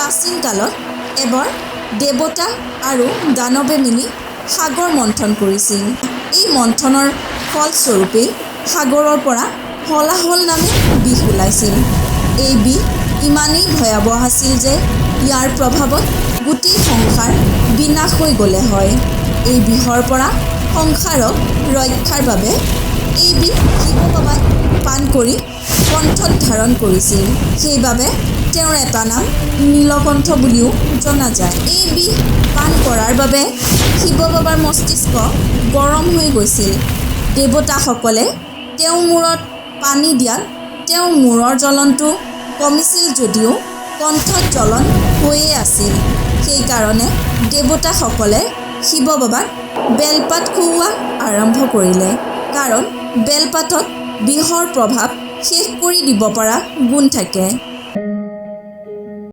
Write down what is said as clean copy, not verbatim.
প্ৰাচীন কালত এবাৰ দেৱতা আৰু দানৱে মিলি সাগৰ মন্থন কৰিছিল। এই মন্থনৰ ফলস্বৰূপেই সাগৰৰ পৰা হলাহল নামে বিষ ওলাইছিল। এই বিষ ইমানেই ভয়াৱহ আছিল যে ইয়াৰ প্ৰভাৱত গোটেই সংসাৰ বিনাশ হৈ গ'লে হয়। এই বিষৰ পৰা সংসাৰক ৰক্ষাৰ বাবে এই বিষ শিৱ বাবাই পান কৰি কণ্ঠত ধাৰণ কৰিছিল। সেইবাবে তেওঁৰ এটা নাম নীলকণ্ঠ বুলিও জনা যায়। এই বিষ পান কৰাৰ বাবে শিৱ বাবাৰ মস্তিষ্ক গৰম হৈ গৈছিল। দেৱতাসকলে তেওঁৰ মূৰত পানী দিয়াত তেওঁৰ মূৰৰ জ্বলনটো কমিছিল যদিও কণ্ঠত জ্বলন হৈয়ে আছিল। সেইকাৰণে দেৱতাসকলে শিৱ বাবাক বেলপাত খুওৱা আৰম্ভ কৰিলে, কাৰণ বেলপাতত বিষৰ প্ৰভাৱ শেষ কৰি দিব পৰা গুণ থাকে।